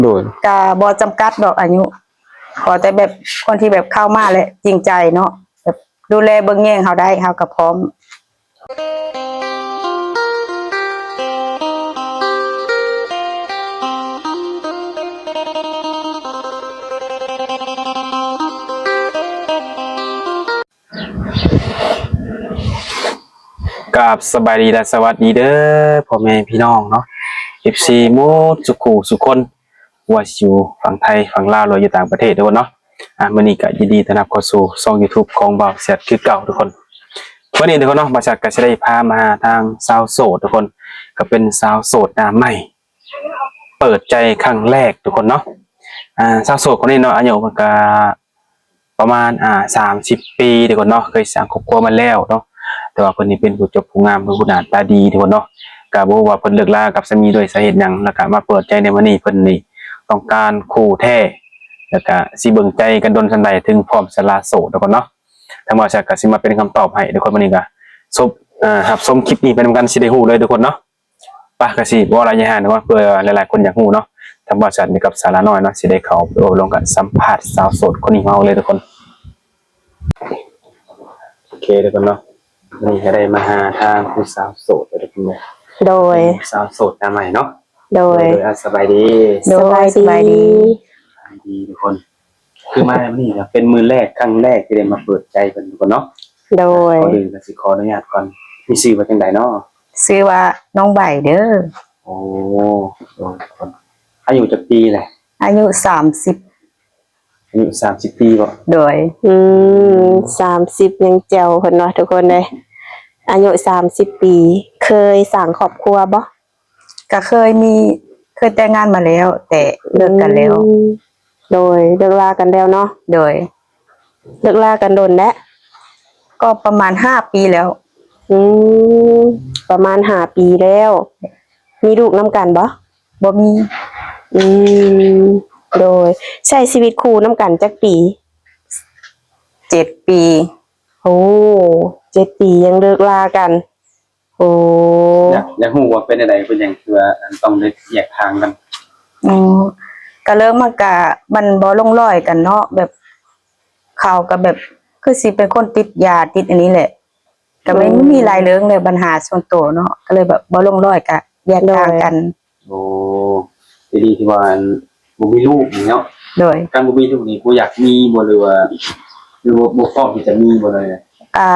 ໂດຍ ກະບໍ່ຈຳກັດດອກອາຍຸ ຂໍແຕ່ແບບຄົນທີ່ແບບເຂົ້າມາແລ້ວຈິງໃຈເນາະ ແບບດູແລເບິ່ງແຍງເຮົາໄດ້ ເຮົາກະພ້ອມ. ກາບສະບາຍດີ ແລະ ສະຫວັດດີເດີ ພໍ່ແມ່ພີ່ນ້ອງເນາະ ເອັຟຊີ ໝົດສຸຂູສຸຄົນ ບໍ່ວ່າຊິຢູ່ຝັ່ງໄທ ຝັ່ງລາວ ຫຼືຢູ່ຕ່າງປະເທດທຸກຄົນເນາະ. ອາ ມື້ນີ້ກະຍິນດີຕ້ອນຮັບເຂົ້າສູ່ຊ່ອງຢູທູບຂອງບ່າວແຊັດຄືເກົ່າທຸກຄົນ. ມື້ນີ້ທຸກຄົນເນາະ ບ່າວແຊັດກະຊິໄດ້ພາມາຫາທາງສາວໂສດທຸກຄົນ ກະເປັນສາວໂສດໜ້າໃໝ່ ເປີດໃຈຄັ້ງແລກທຸກຄົນເນາະ. ອາ ສາວໂສດຄົນນີ້ເນາະ ອາຍຸເພິ່ນກະ ປະມານ ອາ ສາມສິບປີທຸກຄົນເນາະ ເຄີຍສ້າງຄອບຄົວມາແລ້ວເນາະ ແຕ່ວ່າເພິ່ນນີ້ເປັນຜູ້ຈົບຜູ້ງາມ ເປັນຜູ້ໜ້າຕາດີທຸກຄົນເນາະ. ກະບໍ່ຮູ້ວ່າເພິ່ນເລີກລາກັບສາມີດ້ວຍສາເຫດຫຍັງ ແລ້ວກະມາເປີດໃຈໃນມື້ນີ້ ເພິ່ນນີ້ຕ້ອງການຄູ່ແທ້ ແລ້ວກະຊິເບິ່ງໃຈກັນດົນສ່ຳໃດ ເຖິງພ້ອມສະຫຼະໂສດທຸກຄົນເນາະ. ທາງບ່າວແຊັດກະຊິມາເປັນຄຳຕອບໃຫ້ທຸກຄົນ. ມື້ນີ້ກະຊົມ ອາ ຮັບຊົມຄລິບນີ້ໄປນຳກັນ ຊິໄດ້ຮູ້ເລີຍທຸກຄົນເນາະ. ປະ ກະຊິບໍ່ຫຼາຍຍາຫານເນາະ ເພື່ອຫຼາຍໆຄົນຢາກຮູ້ເນາະ. ທາງບ່າວແຊັດນີ້ກັບສາລານ້ອຍເນາະ ຊິໄດ້ເຂົ້າໄປໂອ້ລົມກັບສຳພາດສາວໂສດຄົນນີ້ຂອງເຮົາເລີຍທຸກຄົນ. ໂອເຄທຸກຄົນເນາະ ມື້ນີ້ກະໄດ້ມາຫາທາງຜູ້ສາວໂສດເລີຍທຸກຄົນເດີ. ໂດຍ ສາວໂສດໜ້າໃໝ່ເນາະ. ໂດຍ ໂດຍ ອາ ສະບາຍດີ. ໂດຍ ສະບາຍດີ ສະບາຍດີ ສະບາຍດີທຸກຄົນ. ຄືມາມື້ນີ້ກະເປັນມື້ແລກ ຄັ້ງແລກທີ່ໄດ້ມາເປີດໃຈເພິ່ນທຸກຄົນເນາະ. ໂດຍ ກ່ອນອື່ນກະຊິຂໍອະນຸຍາດກ່ອນ ມີຊື່ວ່າຈັ່ງໃດເນາະ? ຊື່ວ່ານ້ອງໃບເດີ. ໂອ້ ໂດຍ ອາຍຸຈັກປີແຫຼະ? ອາຍຸສາມສິບ. ອາຍຸສາມສິບປີບໍ? ໂດຍ ອືມ ສາມສິບຍັງແຈ່ວເພິ່ນວ່າທຸກຄົນເອີຍ. ອາຍຸສາມສິບປີ ເຄີຍສ້າງຄອບຄົວບໍ? ກະເຄີຍມີ ເຄີຍແຕ່ງງານມາແລ້ວ ແຕ່ເລີກກັນແລ້ວ. ອືມ ໂດຍ ເລີກລາກັນແລ້ວເນາະ. ໂດຍ ເລີກລາກັນດົນແລ້ວ? ກໍປະມານຫ້າປີແລ້ວ. ອືມ ປະມານຫ້າປີແລ້ວ. ມີລູກນຳກັນບໍ່? ບໍ່ມີ. ອືມ ໂດຍ ໃຊ້ຊີວິດຄູ່ນຳກັນຈັກປີ? ເຈັດປີ. ໂອ້ ເຈັດປີຍັງເລີກລາກັນ. ໂອ້ ຢາກ ຢາກຮູ້ວ່າເປັນແນວໃດ ເປັນຫຍັງຄືວ່າ ອັນ ຕ້ອງໄດ້ແຍກທາງກັນ? ອໍ ກະເລີ່ມມາກະມັນບໍ່ລົງລອຍກັນເນາະ ແບບເຂົາກະແບບຄືຊິເປັນຄົນຕິດຢາຕິດອັນນີ້ແຫຼະ ກະແມ່ນ ອືມ ມີຫຼາຍເລື່ອງແຫຼະ ບັນຫາສ່ວນໂຕເນາະ ກະເລີຍແບບບໍ່ລົງລອຍ ກະແຍກທາງກັນ. ໂດຍ ໂອ້ ດີທີ່ວ່າ ອັນ ບໍ່ມີລູກນີ້ເນາະ. ໂດຍ ການບໍ່ມີລູກນີ້ບໍ່ຢາກມີບໍ່ ຫຼືວ່າ ຫຼືວ່າບໍ່ພ້ອມທີ່ຈະມີບໍ່ເລີຍ? ກະ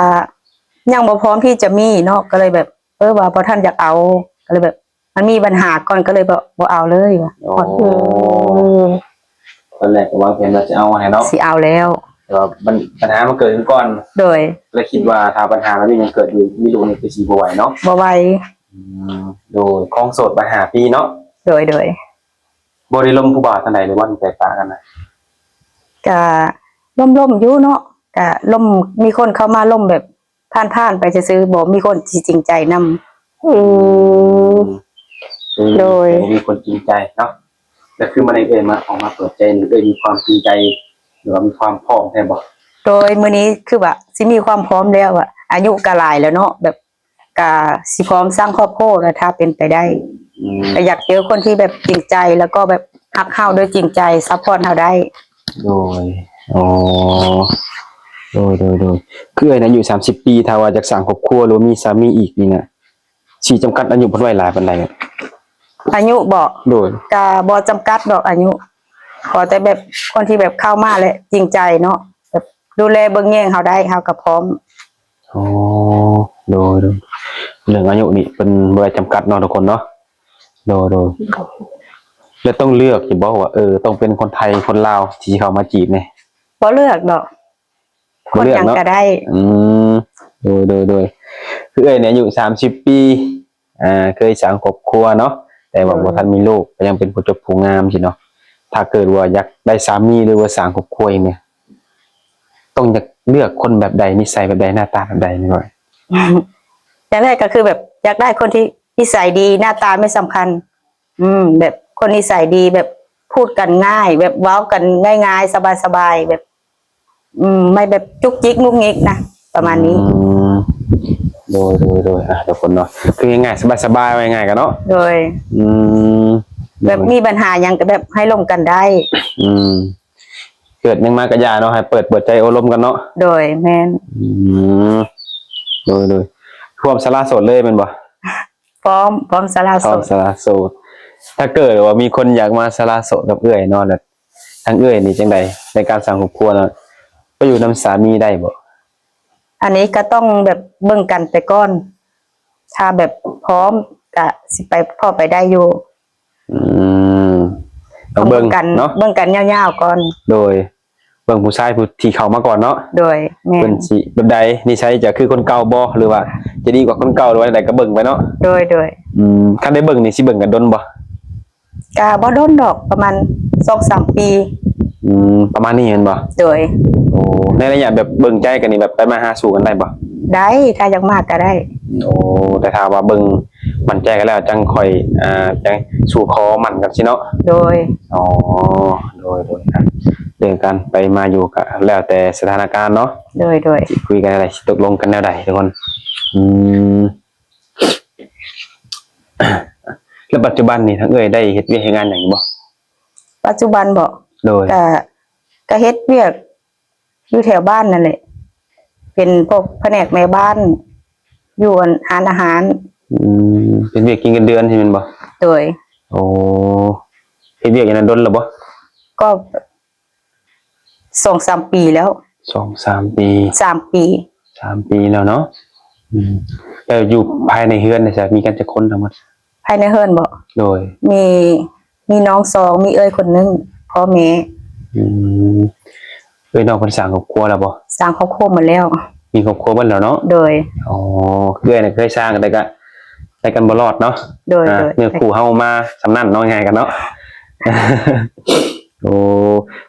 ຍັງບໍ່ພ້ອມທີ່ຈະມີເນາະ ກໍເລີຍແບບ ເອີ ວ່າບໍ່ທັນຢາກເອົາ ກໍເລີຍແບບ ມັນມີບັນຫາກ່ອນ ກໍເລີຍບໍ່ ບໍ່ເອົາເລີຍວ່າ. ອໍ ອືມ ຕອນແລກກໍວາງແຜນວ່າຈະເອົາຫັ້ນແຫຼະເນາະ ຊິເອົາແລ້ວ ແຕ່ວ່າບັນ ບັນຫາມັນເກີດຂຶ້ນກ່ອນ. ໂດຍ ແລ້ວຄິດວ່າຖ້າບັນຫາແບບນີ້ຍັງເກີດຢູ່ ມີລູກນີ້ຄືຊິບໍ່ໄຫວເນາະ. ບໍ່ໄຫວ. ອືມ ໂດຍ ຄອງໂສດມາຫ້າປີເນາະ. ໂດຍ ໂດຍ ບໍ່ໄດ້ລົມຜູ້ບ່າວທາງໃດເລີຍບໍ່ ຕັ້ງແຕ່ປະກັນນະ? ກະລົມໆຢູ່ເນາະ ກະລົມ ມີຄົນເຂົ້າມາລົມແບບ ຜ່ານໆໄປຊື່ໆ ບໍ່ມີຄົນທີ່ຈິງໃຈນຳ. ອືມ ອືມ ໂດຍ ບໍ່ມີຄົນຈິງໃຈເນາະ. ແລ້ວຄືມາໃນເອື້ອຍມາ ອອກມາເປີດໃຈນີ້ ເອື້ອຍມີຄວາມຈິງໃຈ ຫຼືວ່າມີຄວາມພ້ອມແທ້ບໍ່? ໂດຍ ມື້ນີ້ຄືວ່າຊິມີຄວາມພ້ອມແລ້ວອະ ອາຍຸກະຫຼາຍແລ້ວເນາະ ແບບກະຊິພ້ອມສ້າງຄອບຄົວແລ້ວ ຖ້າເປັນໄປໄດ້. ອືມ ກະຢາກເຈີຄົນທີ່ແບບຈິງໃຈ ແລ້ວກໍແບບຮັກເຮົາໂດຍຈິງໃຈ ຊັບພອດເຮົາໄດ້. ໂດຍ ອໍ ໂດຍ ໂດຍ ໂດຍ ຄືເອື້ອຍນະ ອາຍຸສາມສິບປີ ຖ້າວ່າຢາກສ້າງຄອບຄົວ ຫຼືວ່າມີສາມີອີກນີ້ນະ ຊິຈຳກັດອາຍຸເພິ່ນໄວ້ຫຼາຍປານໃດ? ອາຍຸບໍ? ໂດຍ ກະບໍ່ຈຳກັດດອກອາຍຸ ຂໍແຕ່ແບບຄົນທີ່ແບບເຂົ້າມາແລ້ວຈິງໃຈເນາະ ແບບດູແລເບິ່ງແຍງເຮົາໄດ້ ເຮົາກະພ້ອມ. ອໍ ໂດຍ ໂດຍ ເລື່ອງອາຍຸນີ້ເພິ່ນບໍ່ໄດ້ຈຳກັດເນາະທຸກຄົນເນາະ. ໂດຍ ໂດຍ ແລ້ວຕ້ອງເລືອກຢູ່ບໍ່ວ່າ ເອີ ຕ້ອງເປັນຄົນໄທ ຄົນລາວ ທີ່ເຂົ້າມາຈີບນີ້? ບໍ່ເລືອກດອກ ບໍ່ເລືອກເນາະ ຄົນຫຍັງກະໄດ້. ອືມ ໂດຍ ໂດຍ ໂດຍ ຄືເອື້ອຍນີ້ອາຍຸສາມສິບປີ ອ່າ ເຄີຍສ້າງຄອບຄົວເນາະ ແຕ່ວ່າ ໂດຍ ບໍ່ທັນມີລູກ ກະຍັງເປັນຜູ້ຈົບຜູ້ງາມຊີ້ເນາະ. ຖ້າເກີດວ່າຢາກໄດ້ສາມີ ຫຼືວ່າສ້າງຄອບຄົວອີກນີ້ ຕ້ອງຢາກເລືອກຄົນແບບໃດ ນິໄສແບບໃດ ໜ້າຕາແບບໃດນີ້? ຢ່າງແລກກະຄືແບບຢາກໄດ້ຄົນທີ່ນິໄສດີ ໜ້າຕາແມ່ນສຳຄັນ. ອືມ ແບບຄົນນິໄສດີ ແບບພູດກັນງ່າຍ ແບບເວົ້າກັນງ່າຍໆ ສະບາຍໆ ແບບ ອືມ ໄມ່ແບບຈຸກຈິກງຸກງິກນະ ປະມານນີ້. ອືມ ໂດຍ ໂດຍ ໂດຍ ອ່າ ທຸກຄົນເນາະ ຄືງ່າຍໆ ສະບາຍໆ ເວົ້າງ່າຍໆ ກັນເນາະ. ໂດຍ ອືມ ແບບ ໂດຍ ມີບັນຫາຫຍັງກໍແບບໃຫ້ລົມກັນໄດ້. ອືມ ເກີດຫຍັງມາກໍຢ່າເນາະ ໃຫ້ເປີດ ເປີດໃຈໂອ້ລົມກັນເນາະ. ໂດຍ ແມ່ນ. ອືມ ໂດຍ ໂດຍ ພ້ອມສະຫຼະໂສດເລີຍແມ່ນບໍ່? ພ້ອມ ພ້ອມສະຫຼະໂສດ ພ້ອມສະຫຼະໂສດ. ຖ້າເກີດວ່າມີຄົນຢາກມາສະຫຼະໂສດກັບເອື້ອຍເນາະ ແລ້ວທາງເອື້ອຍນີ້ຈັ່ງໃດໃນການສ້າງຄອບຄົວເນາະ ໄປຢູ່ນຳສາມີໄດ້ບໍ່? ອັນນີ້ກໍຕ້ອງແບບເບິ່ງກັນໄປກ່ອນ ຖ້າແບບພ້ອມກໍຊິໄປ ພໍໄປໄດ້ຢູ່. ອືມ ຕ້ອງເບິ່ງ ເບິ່ງກັນເນາະ ເບິ່ງກັນຍາວໆກ່ອນ. ໂດຍ ເບິ່ງຜູ້ຊາຍຜູ້ທີ່ເຂົ້າມາກ່ອນເນາະ. ໂດຍ ແມ່ນ. ເພິ່ນຊິແບບໃດ ນິໄສຈະຄືຄົນເກົ່າບໍ່ ຫຼືວ່າຈະດີກວ່າຄົນເກົ່າ ຫຼືວ່າໃດກໍເບິ່ງໄປເນາະ. ໂດຍ ໂດຍ. ອືມ ຄັນໄດ້ເບິ່ງນີ້ຊິເບິ່ງກັນດົນບໍ່? ກະບໍ່ດົນດອກ ປະມານສອງສາມປີ. ອືມ ປະມານນີ້ແມ່ນບໍ່? ໂດຍ. ໂອ້ ໃນໄລຍະແບບເບິ່ງໃຈກັນນີ້ ແບບໄປມາຫາສູ່ກັນໄດ້ບໍ່? ໄດ້ ຖ້າຢາກມາກະໄດ້. ໂອ້ ແຕ່ຖ້າວ່າເບິ່ງໝັ້ນໃຈກັນແລ້ວ ຈັ່ງຄ່ອຍ ອ່າ ຈັ່ງສູ່ຂໍໝັ້ນກັນຊີ້ເນາະ. ໂດຍ. ອໍ ໂດຍ ໂດຍ. ອ່ະ ເລື່ອງການໄປມາຢູ່ກະແລ້ວແຕ່ສະຖານະການເນາະ. ໂດຍ ໂດຍ. ຊິຄຸຍກັນແນວໃດ ຊິຕົກລົງກັນແນວໃດທຸກຄົນ. ອືມ ແລ້ວປັດຈຸບັນນີ້ທາງເອື້ອຍໄດ້ເຮັດວຽກເຮັດງານຫຍັງຢູ່ບໍ່? ປັດຈຸບັນບໍ? ໂດຍ. ກະ ກະເຮັດວຽກຢູ່ແຖວບ້ານນັ້ນແຫຼະ ເປັນພວກພະແນກແມ່ບ້ານ ຢູ່ອັນຮ້ານອາຫານ. ອືມ ເປັນວຽກກິນເງິນເດືອນຊີ້ແມ່ນບໍ່? ໂດຍ. ໂອ້ ເຮັດວຽກຢູ່ນັ້ນດົນແລ້ວບໍ່? ກໍ ສອງສາມປີແລ້ວ. ສອງສາມປີ ສາມປີ ສາມປີແລ້ວເນາະ. ອືມ ແລ້ວຢູ່ພາຍໃນເຮືອນນີ້ ມີກັນຈັກຄົນທັງໝົດ? ພາຍໃນເຮືອນບໍ? ໂດຍ. ມີ ມີນ້ອງສອງ ມີເອື້ອຍຄົນໜຶ່ງ ພໍ່ແມ່. ອືມ ເອື້ອຍນ້ອງເພິ່ນສ້າງຄອບຄົວແລ້ວບໍ? ສ້າງຄອບຄົວໝົດແລ້ວ. ມີຄອບຄົວເບິດແລ້ວເນາະ. ໂດຍ. ອໍ ເອື້ອຍນີ້ເຄີຍສ້າງ ແຕ່ກະ ໄດ້ກັນບໍ່ລອດເນາະ. ໂດຍ ອ່າ ໂດຍ. ເນື້ອຄູ່ເຮົາມາສ່ຳນັ້ນເນາະ ງ່າຍກັນເນາະ. ໂອ້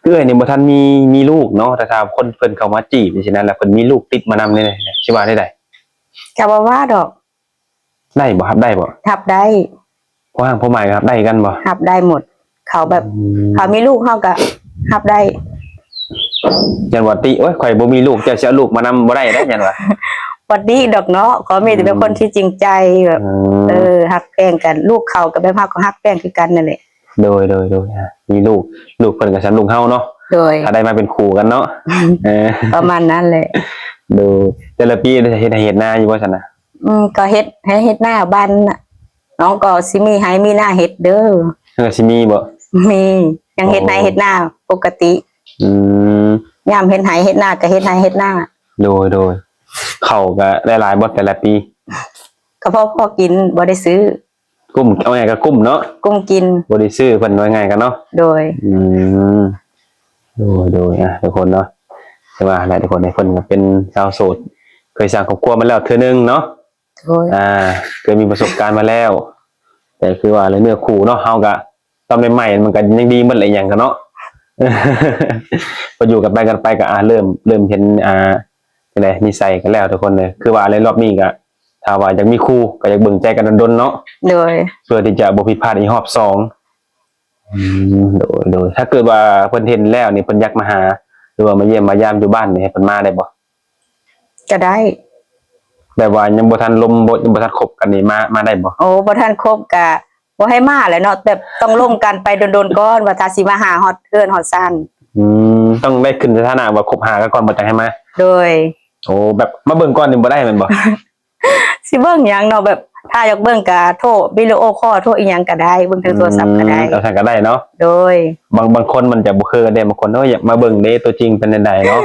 ເອື້ອຍນີ້ບໍ່ທັນມີ ມີລູກເນາະ ແຕ່ຖ້າຄົນເພິ່ນເຂົ້າມາຈີບຈັ່ງຊີ້ນະ ແລ້ວເພິ່ນມີລູກຕິດມານຳນີ້ ຊິວ່າແນວໃດ? ກະບໍ່ວ່າດອກ. ໄດ້ບໍ່? ຮັບໄດ້ບໍ່? ຮັບໄດ້. ພໍ່ຮ້າງພໍ່ໝ້າຍກໍຮັບໄດ້ຄືກັນບໍ່? ຮັບໄດ້ໝົດ. ເຂົາແບບ ອືມ ເຂົາມີລູກເຮົາກໍຮັບໄດ້. ຢ້ານວ່າຕິ ໂອ້ຍ ຂ້ອຍບໍ່ມີລູກ ເຈົ້າຊິເອົາລູກມານຳບໍ່ໄດ້ເດ້ ຢ້ານວ່າ. ບໍ່ຕິດອກເນາະ ເຂົາມີແຕ່ແບບ ອືມ ຄົນທີ່ຈິງໃຈແບບ ອືມ ເອີ ຮັກແພງກັນ ລູກເຂົາກໍແບບເຮົາກໍຮັກແພງຄືກັນນັ້ນແຫຼະ. ໂດຍ ໂດຍ ໂດຍ. ອ່າ ມີລູກ ລູກເພິ່ນກໍສ່ຳລູກເຮົາເນາະ. ໂດຍ. ຖ້າໄດ້ມາເປັນຄູ່ກັນເນາະ. ເອີ ປະມານນັ້ນແຫຼະ. ໂດຍ. ແຕ່ລະປີໄດ້ເຮັດໄຮ່ເຮັດນາຢູ່ບໍ່ຊັ້ນນະ? ອືມ ກໍເຮັດໄຮ່ເຮັດນາບ້ານນະ ນ້ອງກໍຊິມີໄຮ່ມີນາເຮັດເດີ. ເພິ່ນກໍຊິມີບໍ່? ມີ ຍັງເຮັດໄຮ່ ອໍ ເຮັດນາປົກກະຕິ. ອືມ ຍາມເຮັດໄຮ່ເຮັດນາກໍເຮັດໄຮ່ເຮັດນາ. ໂດຍ ໂດຍ. ເຂົ້າກໍໄດ້ຫຼາຍບໍ່ແຕ່ລະປີ? ກໍພໍ ພໍກິນ ບໍ່ໄດ້ຊື້. ກຸ້ມ ເອົາງ່າຍກໍກຸ້ມເນາະ ກຸ້ມກິນ ບໍ່ໄດ້ຊື້ເພິ່ນ ເວົ້າງ່າຍກັນເນາະ. ໂດຍ. ອືມ ໂດຍ ໂດຍ. ອ່ະ ທຸກຄົນເນາະ ແຕ່ວ່າຫຼາຍ ທຸກຄົນ ເພິ່ນກໍເປັນສາວໂສດ ເຄີຍສ້າງຄອບຄົວມາແລ້ວເທື່ອໜຶ່ງເນາະ. ໂດຍ. ອ່າ ເຄີຍມີປະສົບການມາແລ້ວ ແຕ່ຄືວ່າເລື່ອງເນື້ອຄູ່ເນາະ ເຮົາກໍຕອນໃໝ່ໆ ມັນກໍຍັງດີໝົດແຫຼະ ອີ່ຫຍັງກໍເນາະ ພໍຢູ່ກັນໄປກັນໄປກໍ ອ່າ ເລີ່ມ ເລີ່ມເຫັນ ອ່າ ຈັ່ງໃດ ນິໄສກັນແລ້ວ ທຸກຄົນເອີຍ. ຄືວ່າໃນຮອບນີ້ກໍ ຖ້າວ່າຢາກມີຄູ່ກໍຢາກເບິ່ງໃຈກັນດົນໆເນາະ. ໂດຍ. ເພື່ອທີ່ຈະບໍ່ຜິດພາດອີກຮອບສອງ. ອືມ ໂດຍ ໂດຍ. ຖ້າເກີດວ່າເພິ່ນເຫັນແລ້ວນີ້ ເພິ່ນຢາກມາຫາ ຫຼືວ່າມາຢ້ຽມມາຢາມຢູ່ບ້ານນີ້ ໃຫ້ເພິ່ນມາໄດ້ບໍ່? ກໍໄດ້. ແບບວ່າຍັງບໍ່ທັນລົມ ບໍ່ ຍັງບໍ່ທັນຄົບກັນນີ້ ມາ ມາໄດ້ບໍ່? ໂອ້ ບໍ່ທັນຄົບກະບໍ່ໃຫ້ມາແຫຼະເນາະ ແບບຕ້ອງລົມກັນໄປດົນໆກ່ອນ ວ່າຖ້າຊິມາຫາຮອດເຮືອນຮອດຊານ. ອືມ ຕ້ອງໄດ້ຂຶ້ນສະຖານະວ່າຄົບຫາກັນກ່ອນ ບໍ່ ຈັ່ງໃຫ້ມາ. ໂດຍ. ໂອ້ ແບບມາເບິ່ງກ່ອນນີ້ບໍ່ໄດ້ແມ່ນບໍ່? ຊິເບິ່ງຫຍັງເນາະ ແບບຖ້າຢາກເບິ່ງກະໂທວິດີໂອຄໍ ໂທອີ່ຫຍັງກະໄດ້ ເບິ່ງທາງໂທລະສັບກະໄດ້. ອືມ ເອົາຊັ້ນກະໄດ້ເນາະ. ໂດຍ. ບາງ ບາງຄົນມັນຈະບໍ່ຄືກັນເດ້ ບາງຄົນ ເອີ ຢາກມາເບິ່ງເດ້ ຕົວຈິງເປັນແນວໃດເນາະ.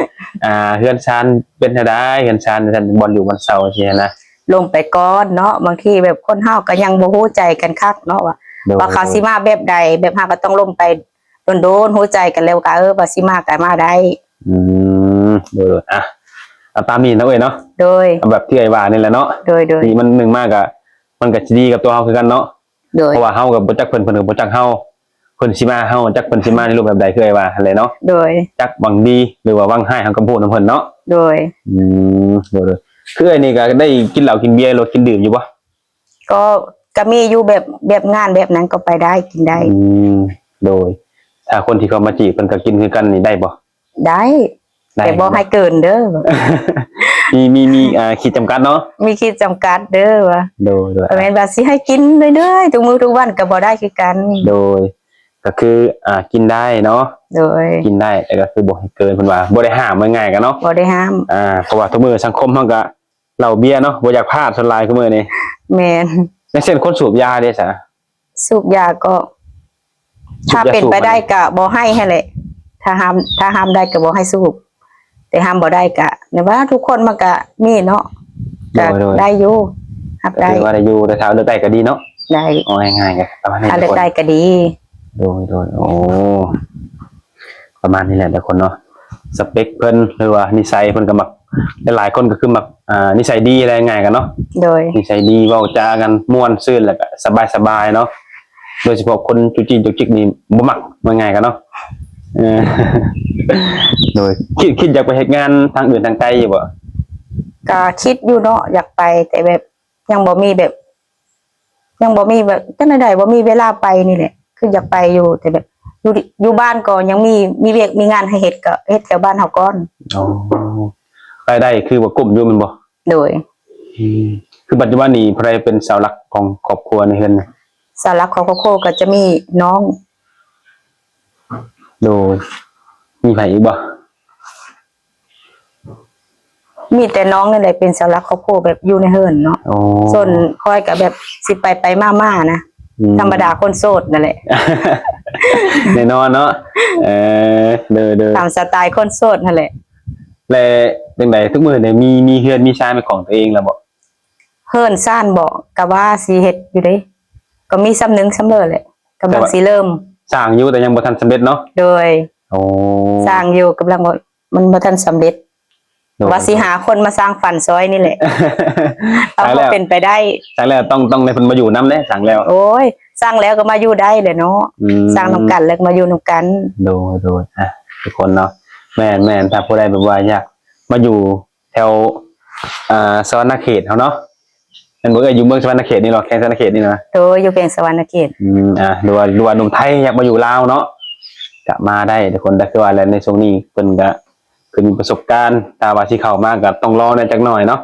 ອ່າ ເຮືອນຊານເປັນແນວໃດ ເຮືອນຊານ ບ່ອນຢູ່ບ່ອນເຊົາ ຊີ້ນະ. ລົມໄປກ່ອນເນາະ ບາງທີແບບຄົນເຮົາກໍຍັງບໍ່ຮູ້ໃຈກັນຄັກເນາະ ວ່າ ໂດຍ ວ່າເຂົາຊິມາແບບໃດ ແບບເຮົາກໍຕ້ອງລົມໄປ ໂດນໆ ຮູ້ໃຈກັນແລ້ວກໍ ເອີ ວ່າຊິມາກໍມາໄດ້. ອືມ ໂດຍໆ. ອ່ະ ເອົາຕາມນີ້ເນາະເອື້ອຍເນາະ. ໂດຍ. ເອົາແບບທີ່ເອື້ອຍວ່ານີ້ແຫຼະເນາະ. ໂດຍໆ. ທີ່ມັນໜຶ່ງມາກະ ມັນກະຊິດີກັບຕົວເຮົາຄືກັນເນາະ. ໂດຍ. ເພາະວ່າເຮົາກໍບໍ່ຈັກເພິ່ນ ເພິ່ນກໍບໍ່ຈັກເຮົາ ເພິ່ນຊິມາຫາເຮົາ ຈັກເພິ່ນຊິມາໃນຮູບແບບໃດ ຄືເອື້ອຍວ່າຫັ້ນແຫຼະເນາະ. ໂດຍ. ຈັກຫວັງດີ ຫຼືວ່າຫວັງຮ້າຍ ເຮົາກໍບໍ່ຮູ້ນຳເພິ່ນເນາະ. ໂດຍ. ອືມ ໂດຍໆ. ຄືເອື້ອຍນີ້ກໍໄດ້ກິນເຫຼົ້າກິນເບຍ ຫຼືວ່າກິນດື່ມຢູ່ບໍ່? ກໍ ກໍມີຢູ່ ແບບ ແບບງານແບບນັ້ນກໍໄປໄດ້ ກິນໄດ້. ອືມ ໂດຍ. ຖ້າຄົນທີ່ເຂົ້າມາຈີບເພິ່ນກໍກິນຄືກັນນີ້ໄດ້ບໍ່? ໄດ້ ໄດ້ ແຕ່ບໍ່ໃຫ້ເກີນເດີ. ມີ ມີ ມີ ອ່າ ຂີດຈຳກັດເນາະ ມີຂີດຈຳກັດເດີວ່າ ໂດຍ ໂດຍ ບໍ່ແມ່ນວ່າຊິໃຫ້ກິນເລື້ອຍໆ ທຸກມື້ທຸກວັນກໍບໍ່ໄດ້ຄືກັນ ໂດຍ ກໍຄື ອ່າ ກິນໄດ້ເນາະ ໂດຍ ກິນໄດ້ ແຕ່ກໍຄືບໍ່ໃຫ້ເກີນ ເພິ່ນວ່າບໍ່ໄດ້ຫ້າມ ວ່າງ່າຍກັນເນາະ ບໍ່ໄດ້ຫ້າມ ອ່າ ເພາະວ່າທຸກມື້ສັງຄົມເຮົາກໍເຫຼົ້າເບຍເນາະ ບໍ່ຢາກພາດ ສ່ວນຫຼາຍຄືມື້ນີ້ ແມ່ນ ຢ່າງເຊັ່ນຄົນສູບຢາເດ້ຊະ? ສູບຢາກໍ ສູບຢາ ຖ້າເປັນໄປໄດ້ກໍບໍ່ໃຫ້ຫັ້ນແຫຼະ ຖ້າຫ້າມ ຖ້າຫ້າມໄດ້ກໍບໍ່ໃຫ້ສູບ ແຕ່ຫ້າມບໍ່ໄດ້ກໍ ແບບວ່າທຸກຄົນມັນກໍມີເນາະ ໂດຍ ກໍ ໂດຍ ໄດ້ຢູ່ ຮັບໄດ້ ກໍຖືວ່າໄດ້ຢູ່ ແຕ່ຖ້າເລືອກໄດ້ກໍດີເນາະ ໄດ້ ເອົາງ່າຍໆກໍປະມານນີ້ ຖ້າເລືອກໄດ້ກໍດີ ໂດຍ ໂດຍ ໂອ້ ປະມານນີ້ແຫຼະທຸກຄົນເນາະ ສະເປັກເພິ່ນ ຫຼືວ່ານິໄສເພິ່ນກໍມັກ ຫຼາຍໆຄົນກໍຄືມັກ ອ່າ ນິໄສດີ ເວົ້າງ່າຍກັນເນາະ ໂດຍ ນິໄສດີ ເວົ້າຈາກັນມ່ວນຊື່ນ ແລ້ວກໍສະບາຍໆເນາະ ໂດຍສະເພາະຄົນຈຸກຈິກຈຸກຈິກນີ້ບໍ່ມັກ ເວົ້າງ່າຍກັນເນາະ ເອີ ໂດຍ ຄິດ ຄິດຢາກໄປເຮັດງານທາງອື່ນທາງໄກຢູ່ບໍ່? ກໍຄິດຢູ່ເນາະ ຢາກໄປ ແຕ່ແບບຍັງບໍ່ມີແບບ ຍັງບໍ່ມີແບບ ຈັ່ງໃດ ບໍ່ມີເວລາໄປນີ້ແຫຼະ ຄືຢາກໄປຢູ່ ແຕ່ແບບ ຢູ່ ຢູ່ບ້ານກໍຍັງມີ ມີວຽກມີງານໃຫ້ເຮັດ ກໍເຮັດແຖວບ້ານເຮົາກ່ອນ ອໍ ລາຍໄດ້ຄືວ່າກຸ້ມຢູ່ແມ່ນບໍ່? ໂດຍ ອືມ ຄືປັດຈຸບັນນີ້ໃຜເປັນເສົາຫຼັກຂອງຄອບຄົວໃນເຮືອນ? ເສົາຫຼັກຂອງຄອບຄົວກໍຈະມີນ້ອງ ໂດຍ ມີໃຜອີກບໍ່? ມີແຕ່ນ້ອງນີ້ແຫຼະເປັນເສົາຫຼັກຄອບຄົວ ແບບຢູ່ໃນເຮືອນເນາະ ອໍ ສ່ວນຂ້ອຍກໍແບບຊິໄປໆມາໆນະ ອືມ ທຳມະດາຄົນໂສດນັ້ນແຫຼະ ແນ່ນອນເນາະ ເອີ ໂດຍໆ ຕາມສະໄຕລ໌ຄົນໂສດຫັ້ນແຫຼະ ແລະ ຈັ່ງໃດ ທຸກມື້ນີ້ມີ ມີເຮືອນມີຊານເປັນຂອງຕົວເອງແລ້ວບໍ່? ເຮືອນຊານບໍ ກະວ່າຊິເຮັດຢູ່ເດ້ ກໍມີສ່ຳໜຶ່ງສ່ຳເລີແຫຼະ ກຳລັງຊິເລີ່ມ ແຕ່ວ່າສ້າງຢູ່ ແຕ່ຍັງບໍ່ທັນສຳເລັດເນາະ ໂດຍ ໂອ້ ສ້າງຢູ່ ກຳລັງ ມັນບໍ່ທັນສຳເລັດ ໂດຍ ວ່າຊິຫາຄົນມາສ້າງຝັນຊ່ອຍນີ້ແຫຼະ ເອົາ ຖ້າເປັນໄປໄດ້ ສ້າງແລ້ວຕ້ອງ ຕ້ອງໄດ້ເພິ່ນມາຢູ່ນຳເດ້ ສ້າງແລ້ວ ໂອ້ຍ ສ້າງແລ້ວກໍມາຢູ່ໄດ້ແຫຼະເນາະ ອືມ ສ້າງນຳກັນແລ້ວກໍມາຢູ່ນຳກັນ ໂດຍ ໂດຍ ອ່ະ ທຸກຄົນເນາະ ແມ່ນໆ ຖ້າຜູ້ໃດແບບວ່າຢາກມາຢູ່ ແຖວ ອ່າ ສະຫວັນນະເຂດເຮົາເນາະ ແມ່ນບໍ່ເອື້ອຍ? ຢູ່ເມືອງສະຫວັນນະເຂດນີ້ເນາະ ແຂວງສະຫວັນນະເຂດນີ້ນະ ໂດຍ ຢູ່ແຂວງສະຫວັນນະເຂດ ອືມ ອ່າ ຫຼືວ່າ ຫຼືວ່າໜຸ່ມໄທຢາກມາຢູ່ລາວເນາະ ກະມາໄດ້ທຸກຄົນ ແຕ່ຄືວ່າແຫຼະ ໃນຊ່ວງນີ້ເພິ່ນກະຄືມີປະສົບການ ຖ້າວ່າຊິເຂົ້າມາກະຕ້ອງລໍແດ່ຈັກໜ້ອຍເນາະ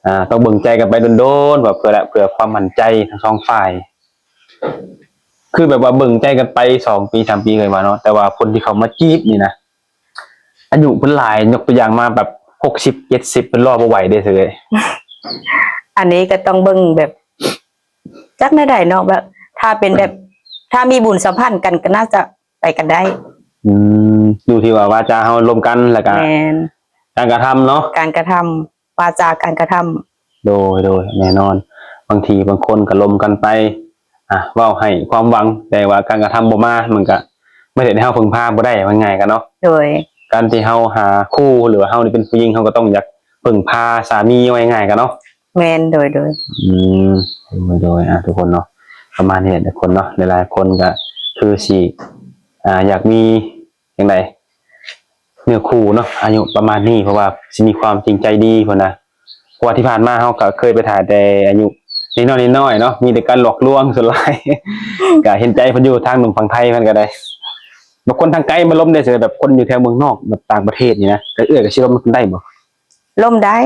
ອ່າ ຕ້ອງເບິ່ງໃຈກັນໄປດົນໆ ວ່າເພື່ອ ເພື່ອຄວາມໝັ້ນໃຈທັງສອງຝ່າຍ ຄືແບບວ່າເບິ່ງໃຈກັນໄປສອງປີສາມປີເຄີຍວ່າເນາະ ແຕ່ວ່າຄົນທີ່ເຂົ້າມາຈີບນີ້ນະ ອາຍຸເພິ່ນຫຼາຍ ຍົກຕົວຢ່າງມາແບບຫົກສິບ ເຈັດສິບ ເພິ່ນລໍບໍ່ໄຫວເດ້ເຊີຍ ອັນນີ້ກໍຕ້ອງເບິ່ງແບບ ຈັກແນວໃດເນາະ ແບບ ຖ້າເປັນແບບ ຖ້າມີບຸນສຳພັນກັນກໍໜ້າຈະໄປກັນໄດ້ ອືມ ຢູ່ທີ່ວ່າວາຈາເຮົາລົມກັນ ແລ້ວກໍ ແມ່ນ ການກະທຳເນາະ ການກະທຳ ວາຈາ ການກະທຳ ໂດຍ ໂດຍ ແນ່ນອນ ບາງທີບາງຄົນກໍລົມກັນໄປ ອ່າ ເວົ້າໃຫ້ຄວາມຫວັງ ແຕ່ວ່າການກະທຳບໍ່ມາ ມັນກະ ມັນເຮັດໃຫ້ເຮົາເພິ່ງພາບໍ່ໄດ້ ວ່າງ່າຍກັນເນາະ ໂດຍ ການທີ່ເຮົາຫາຄູ່ ຫຼືວ່າເຮົານີ້ເປັນຜູ້ຍິງ ເຮົາກໍຕ້ອງຢາກເພິ່ງພາສາມີ ວ່າງ່າຍກັນເນາະ ແມ່ນ ໂດຍ ໂດຍ ອືມ ໂດຍ ໂດຍ ອ່າ ທຸກຄົນເນາະ ປະມານນີ້ແຫຼະທຸກຄົນເນາະ ຫຼາຍໆຄົນກໍຄືຊິ ອ່າ ຢາກມີ ຈັ່ງໃດ ເນື້ອຄູ່ເນາະ ອາຍຸປະມານນີ້ ເພາະວ່າຊິມີຄວາມຈິງໃຈດີພຸ້ນນະ ເພາະວ່າທີ່ຜ່ານມາເຮົາກໍເຄີຍໄປຖ່າຍແຕ່ອາຍຸນ້ອຍໆ ນ້ອຍໆເນາະ ມີແຕ່ການຫຼອກລວງສ່ວນຫຼາຍ ກໍເຫັນໃຈເພິ່ນຢູ່ ທາງໜຸ່ມຝັ່ງໄທເພິ່ນກໍໄດ້ ບາງຄົນທາງໄກມາລົມໄດ້ເສີ ແບບຄົນຢູ່ແຖວເມືອງນອກ ແບບຕ່າງປະເທດນີ້ນະ ກໍເອື້ອຍກໍຊິລົມນຳໄດ້ບໍ່? ລົມໄດ້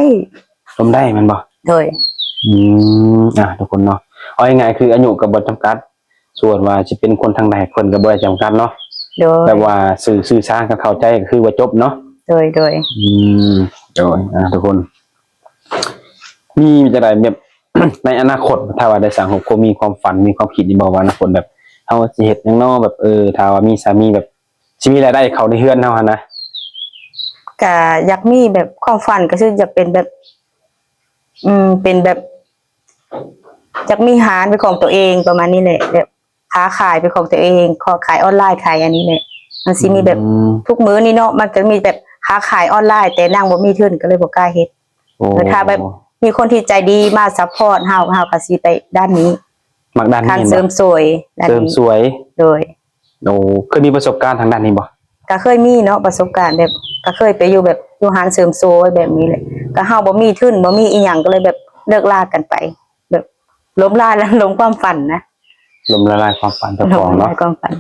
ລົມໄດ້ແມ່ນບໍ່? ໂດຍ ອືມ ອ່າ ທຸກຄົນເນາະ ເອົາງ່າຍໆ ຄືອາຍຸກໍບໍ່ຈຳກັດ ສ່ວນວ່າຊິເປັນຄົນທາງໃດ ເພິ່ນກໍບໍ່ໄດ້ຈຳກັດເນາະ ໂດຍ ແບບວ່າສື່ ສື່ສານກັນເຂົ້າໃຈກໍຄືວ່າຈົບເນາະ ໂດຍ ໂດຍ ອືມ ໂດຍ ອ່າ ທຸກຄົນ ມີຈັ່ງໃດແບບ ໃນອະນາຄົດ ຖ້າວ່າໄດ້ສ້າງຄອບຄົວ ມີຄວາມຝັນ ມີຄວາມຄິດຢູ່ບໍ່ວ່າອະນາຄົດແບບ ເຮົາຊິເຮັດຫຍັງເນາະ ແບບ ເອີ ຖ້າວ່າມີສາມີ ແບບຊິມີລາຍໄດ້ເຂົ້າໃນເຮືອນເຮົາຫັ້ນນະ? ກະຢາກມີແບບ ຄວາມຝັນກໍຄືຢາກເປັນແບບ ອືມ ເປັນແບບ ຢາກມີຮ້ານເປັນຂອງຕົວເອງປະມານນີ້ແຫຼະ ແບບຄ້າຂາຍເປັນຂອງຕົວເອງ ຂາຍອອນລາຍ ຂາຍອັນນີ້ແຫຼະ ມັນຊິມີແບບ ອືມ ທຸກມື້ນີ້ເນາະ ມັນກໍມີແບບຄ້າຂາຍອອນລາຍ ແຕ່ນາງບໍ່ມີທຶນ ກໍເລີຍບໍ່ກ້າເຮັດ ໂອ້ ແຕ່ຖ້າແບບມີຄົນທີ່ໃຈດີມາຊັບພອດເຮົາ ເຮົາກໍຊິໄປດ້ານນີ້ ມັກດ້ານນີ້ ທາງເສີມສວຍ ດ້ານນີ້ ເສີມສວຍ ໂດຍ ໂອ້ ເຄີຍມີປະສົບການທາງດ້ານນີ້ບໍ່? ກໍເຄີຍມີເນາະ ປະສົບການແບບ ກໍເຄີຍໄປຢູ່ແບບ ຢູ່ຮ້ານເສີມສວຍແບບນີ້ແຫຼະ ກໍເຮົາບໍ່ມີທຶນ ບໍ່ມີອີ່ຫຍັງ ກໍເລີຍແບບເລີກລາກັນໄປ ແບບລົ້ມລາຍ ແລະ ລົ້ມຄວາມຝັນນະ ລົ້ມລາຍຄວາມຝັນເຈົ້າຂອງເນາະ ລົ້ມລາຍຄວາມຝັນ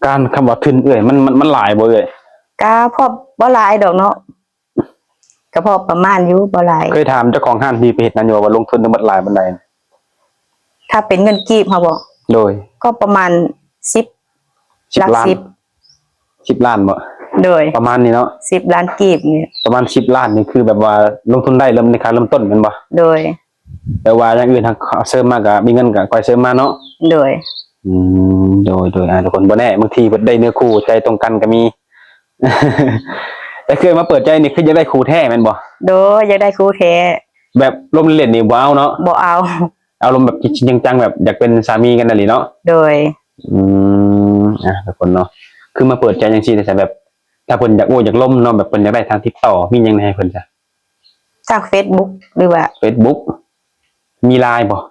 ການ ຄຳວ່າທຶນເອື້ອຍ ມັນ ມັນ ມັນຫຼາຍບໍ່ເອື້ອຍ? ກໍພໍບໍ່ຫຼາຍດອກເນາະ ກໍພໍປະມານຢູ່ ບໍ່ຫຼາຍ. ເຄີຍຖາມເຈົ້າຂອງຮ້ານທີ່ໄປເຮັດນັ້ນຢູ່ວ່າ ວ່າລົງທຶນທັງໝົດຫຼາຍປານໃດ? ຖ້າເປັນເງິນກີບເຮົາບໍ? ໂດຍ. ກໍປະມານສິບ ສິບ ຫຼັກ ລ້ານ ສິບ ສິບລ້ານບໍ? ໂດຍ. ປະມານນີ້ເນາະ ສິບລ້ານກີບນີ້. ປະມານສິບລ້ານນີ້ ຄືແບບວ່າລົງທຶນໄດ້ເລີ່ມໃນຄ່າເລີ່ມຕົ້ນແມ່ນບໍ່? ໂດຍ. ແຕ່ວ່າຢ່າງອື່ນ ເຮົາເສີມມາກໍມີເງິນກໍຄ່ອຍເສີມມາເນາະ. ໂດຍ. ອືມ ໂດຍໆ ອ່າ ທຸກຄົນ ບໍ່ແນ່ ບາງທີເພິ່ນໄດ້ເນື້ອຄູ່ໃຈຕົງກັນກໍມີ. ແຕ່ຄືມາເປີດໃຈນີ້ ຄືຢາກໄດ້ຄູ່ແທ້ແມ່ນບໍ່? ໂດຍ ຢາກໄດ້ຄູ່ແທ້. ແບບລົມເລ່ນໆນີ້ບໍ່ເອົາເນາະ? ບໍ່ເອົາ. ອາລົມແບບຈິງໆຈັງໆ ແບບຢາກເປັນສາມີກັນອີ່ຫຼີເນາະ? ໂດຍ. ອືມ ອ່າ ທຸກຄົນເນາະ ຄືມາເປີດໃຈຈັ່ງຊີ້ ແບບ ຖ້າເພິ່ນຢາກໂອ້ຢາກລົມເນາະ ແບບເພິ່ນຢາກໄດ້ທາງຕິດຕໍ່ ມີຫຍັງໃຫ້ເພິ່ນຊະ? ທາງເຟສບຸກ ຫຼືວ່າ ເຟສບຸກ ມີລາຍບໍ່?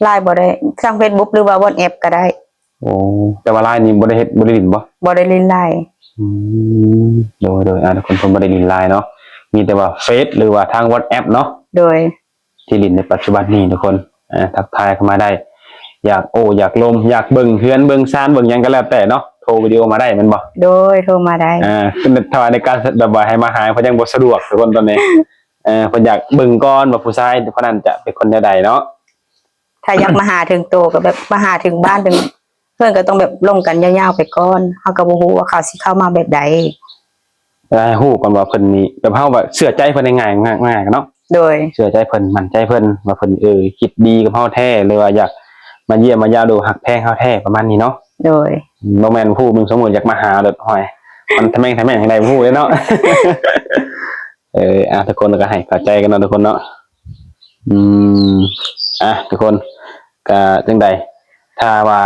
ລາຍບໍ່ໄດ້ ທາງເຟສບຸກ ຫຼືວ່າວັອດແອັບກໍໄດ້. ໂອ້ ແຕ່ວ່າລາຍນີ້ບໍ່ໄດ້ເຮັດ ບໍ່ໄດ້ຫຼິ້ນບໍ່? ບໍ່ໄດ້ຫຼິ້ນລາຍ. ອືມ ໂດຍໆ ອ່າ ທຸກຄົນ ເພິ່ນບໍ່ໄດ້ຫຼິ້ນລາຍເນາະ ມີແຕ່ວ່າເຟສ ຫຼືວ່າທາງວັອດແອັບເນາະ. ໂດຍ. ທີ່ຫຼິ້ນໃນປັດຈຸບັນນີ້ ທຸກຄົນ ເອີ ທັກທາຍເຂົ້າມາໄດ້ ຢາກໂອ້ຢາກລົມ ຢາກເບິ່ງເຮືອນເບິ່ງຊານ ເບິ່ງຫຍັງກໍແລ້ວແຕ່ເນາະ ໂທວິດີໂອມາໄດ້ແມ່ນບໍ່? ໂດຍ ໂທມາໄດ້. ເອີ ຖ້າວ່າໃນການແບບວ່າໃຫ້ມາຫາ ເພິ່ນຍັງບໍ່ສະດວກ ທຸກຄົນ ຕອນນີ້ ເອີ ເພິ່ນຢາກເບິ່ງກ່ອນວ່າຜູ້ຊາຍຄົນນັ້ນຈະເປັນຄົນແນວໃດເນາະ. ຖ້າຢາກມາຫາເຖິງໂຕ ກໍແບບມາຫາເຖິງບ້ານເຖິງ ເພິ່ນກໍຕ້ອງແບບລົມກັນຍາວໆໄປກ່ອນ ເຮົາກໍບໍ່ຮູ້ວ່າເຂົາຊິເຂົ້າມາແບບໃດ. ແຕ່ໃຫ້ຮູ້ກ່ອນວ່າເພິ່ນນີ້ ແບບເຮົາແບບເຊື່ອໃຈເພິ່ນງ່າຍໆ ງ່າຍໆເນາະ. ໂດຍ. ເຊື່ອໃຈເພິ່ນ ໝັ້ນໃຈເພິ່ນວ່າເພິ່ນ ເອີ ຄິດດີກັບເຮົາແທ້ ຫຼືວ່າຢາກມາຢ້ຽມມາຢາມ ຫຼືຮັກແພງເຮົາແທ້ ປະມານນີ້ເນາະ. ໂດຍ. ບໍ່ແມ່ນຜູ້ເບິ່ງສົມມຸດຢາກມາຫາໂລດ ຫ້ອຍ ມັນທະແມ່ງທະແມ່ງຈັ່ງໃດບໍ່ຮູ້ເດ້ເນາະ. ເອີ ອ່າ ທຸກຄົນກໍໃຫ້ເຂົ້າໃຈກັນເນາະ ທຸກຄົນເນາະ. ອືມ ອ່ະ ທຸກຄົນ ກະຈັ່ງໃດ ຖ້າວ່າ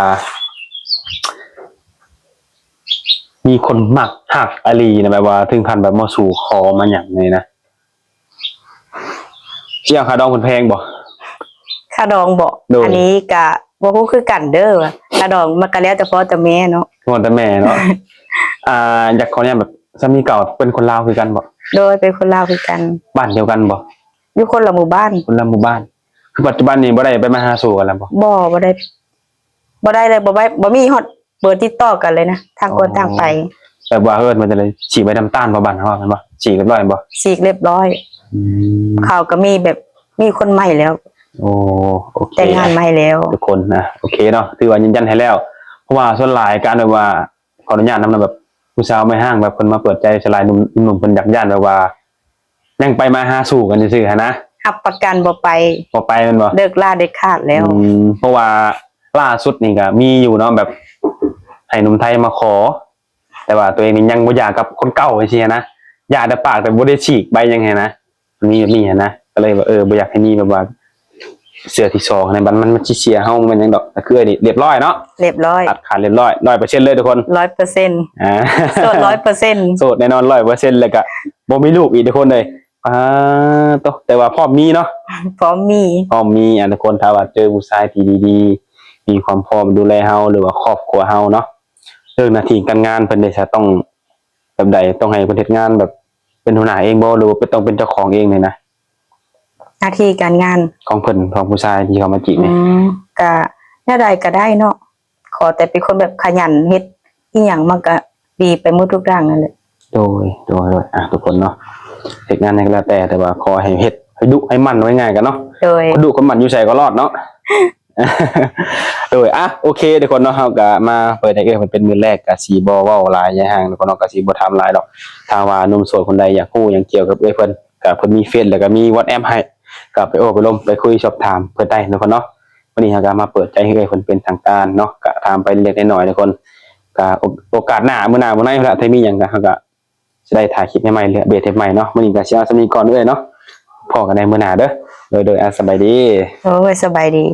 ມີຄົນມັກຮັກອີ່ຫຼີນະ ແບບວ່າເຖິງຂັ້ນແບບມາສູ່ຂໍມາຫຍັງນີ້ນະ ຊິເອົາຄ່າດອງເພິ່ນແພງບໍ່? ຄ່າດອງບໍ? ໂດຍ. ອັນນີ້ກະບໍ່ຮູ້ຄືກັນເດີ ຄ່າດອງມັນກະແລ້ວແຕ່ພໍ່ແຕ່ແມ່ເນາະ. ພໍ່ແຕ່ແມ່ເນາະ. ອ່າ ຢາກຂໍອະນຸຍາດແບບ ສາມີເກົ່າເປັນຄົນລາວຄືກັນບໍ? ໂດຍ ເປັນຄົນລາວຄືກັນ. ບ້ານດຽວກັນບໍ? ຢູ່ຄົນລະໝູ່ບ້ານ. ຄົນລະໝູ່ບ້ານ. ຄືປັດຈຸບັນນີ້ບໍ່ໄດ້ໄປມາຫາສູ່ກັນແລ້ວບໍ? ບໍ່ ບໍ່ໄດ້ ບໍ່ໄດ້ເລີຍ ບໍ່ໄດ້ ບໍ່ມີຮອດເບີຕິດຕໍ່ກັນເລີຍນະ ຕ່າງຄົນຕ່າງໄປ. ອໍ ແບບວ່າເອີ້ນວ່າຈັ່ງໃດ ສີກໃບນ້ຳຕານບໍ່ ບ້ານເຮົາວ່າແມ່ນບໍ່? ສີກຮຽບຮ້ອຍແມ່ນບໍ່? ສີກຮຽບຮ້ອຍ. ອືມ ເຂົາກໍມີແບບ ມີຄົນໃໝ່ແລ້ວ. ໂອ້ ໂອເຄ ແຕ່ງງານໃໝ່ແລ້ວ ທຸກຄົນນະ. ໂອເຄເນາະ ຖືວ່າຢືນຢັນໃຫ້ແລ້ວ ເພາະວ່າສ່ວນຫຼາຍການແບບວ່າ ຂໍອະນຸຍາດນຳນະ ແບບຜູ້ສາວແມ່ຮ້າງ ແບບເພິ່ນມາເປີດໃຈ ສ່ວນຫຼາຍໜຸ່ມ ໜຸ່ມເພິ່ນຢາກຢ້ານແບບວ່າ ຍັງໄປມາຫາສູ່ກັນຊື່ໆຫັ້ນນະ. ຮັບປະກັນບໍ່ໄປ ບໍ່ໄປແມ່ນບໍ່? ເລີກລາເດັດຂາດແລ້ວ. ອືມ ເພາະວ່າລ່າສຸດນີ້ກໍມີຢູ່ເນາະ ແບບໃຫ້ໜຸ່ມໄທມາຂໍ ແຕ່ວ່າຕົວເອງນີ້ຍັງບໍ່ຢາກັບຄົນເກົ່າຈັ່ງຊີ້ນະ ຢາແຕ່ປາກ ແຕ່ບໍ່ໄດ້ສີກໃບຫຍັງຫັ້ນນະ. ມີແບບນີ້ຫັ້ນນະ ກໍເລີຍວ່າ ເອີ ບໍ່ຢາກໃຫ້ມີແບບວ່າເທື່ອທີສອງຫັ້ນນະ ມັນ ມັນ ມັນຊິເສຍເຮົາ ມັນຫຍັງດອກ. ກໍຄືອັນນີ້ຮຽບຮ້ອຍເນາະ ຮຽບຮ້ອຍ ຕັດຂາດຮຽບຮ້ອຍ ຮ້ອຍເປີເຊັນເລີຍທຸກຄົນ. ຮ້ອຍເປີເຊັນ ອ່າ ໂສດຮ້ອຍເປີເຊັນ ໂສດແນ່ນອນຮ້ອຍເປີເຊັນ ແລ້ວກໍບໍ່ມີລູກອີກທຸກຄົນເອີຍ. ອ່າ ໂຕ ແຕ່ວ່າພ້ອມມີເນາະ ພ້ອມມີ ພ້ອມມີ. ອ່າ ທຸກຄົນ ຖ້າວ່າເຈີຜູ້ຊາຍທີ່ດີໆ ມີຄວາມພ້ອມດູແລເຮົາ ຫຼືວ່າຄອບຄົວເຮົາເນາະ ເລື່ອງໜ້າທີ່ການງານເພິ່ນເດ ຈະຕ້ອງແບບໃດ? ຕ້ອງໃຫ້ເພິ່ນເຮັດງານແບບເປັນຫົວໜ້າເອງບໍ່ ຫຼືວ່າເປັນ ຕ້ອງເປັນເຈົ້າຂອງເອງນີ້ນະ? ໜ້າທີ່ການງານຂອງເພິ່ນ ຂອງຜູ້ຊາຍທີ່ເຂົ້າມາຈີບນີ້. ອືມ ກະແນວໃດກໍໄດ້ເນາະ ຂໍແຕ່ເປັນຄົນແບບຂະຫຍັນເຮັດ ອີ່ຫຍັງມັນກະດີໄປໝົດທຸກຢ່າງນັ້ນແຫຼະ. ໂດຍ ໂດຍ ໂດຍ ອ່າ ທຸກຄົນເນາະ ເຮັດງານຫຍັງກໍແລ້ວແຕ່ ແຕ່ວ່າຂໍໃຫ້ເຮັດໃຫ້ດຸໃຫ້ໝັ່ນ ເວົ້າງ່າຍໆກັນເນາະ. ໂດຍ. ຄົນດຸຄົນໝັ່ນຢູ່ໃສກໍລອດເນາະ. ໂດຍ ອ່ະ ໂອເຄ ທຸກຄົນເນາະ ເຮົາກະມາເປີດໃຫ້ເອື້ອຍເພິ່ນເປັນມື້ແລກ ກະຊິບໍ່ເວົ້າຫຼາຍຍາຍຮ່າງ ທຸກຄົນເນາະ ກະຊິບໍ່ຖາມຫຼາຍດອກ. ຖ້າວ່າໜຸ່ມໂສດຄົນໃດຢາກຮູ້ຫຍັງກ່ຽວກັບເອື້ອຍເພິ່ນ ກະເພິ່ນມີເຟສ ແລ້ວກະມີວັອດແອັບໃຫ້ ກະໄປໂອ້ໄປລົມໄປຄຸຍສອບຖາມເພິ່ນໄດ້ ທຸກຄົນເນາະ. ມື້ນີ້ເຮົາກະມາເປີດໃຈໃຫ້ເອື້ອຍເພິ່ນເປັນທາງການເນາະ ກະຖາມໄປເລັກໆນ້ອຍໆ ທຸກຄົນ ກະໂອ ໂອກາດໜ້າ ມື້ໜ້າມື້ໃນພຸ້ນລະ ຖ້າມີຫຍັງກະ ເຮົາກະ ຊິໄດ້ຖ່າຍຄລິບໃໝ່ໆ ເລື່ອງອັບເດດໃໝ່ເນາະ. ມື້ນີ້ກໍຊິເອົາສ່ຳນີ້ກ່ອນເອື້ອຍເນາະ. ພໍ້ກັນໃນມື້ໜ້າເດີ. ໂດຍໆ ອ່າ ສະບາຍດີ. ໂອ້ຍ ສະບາຍດີ.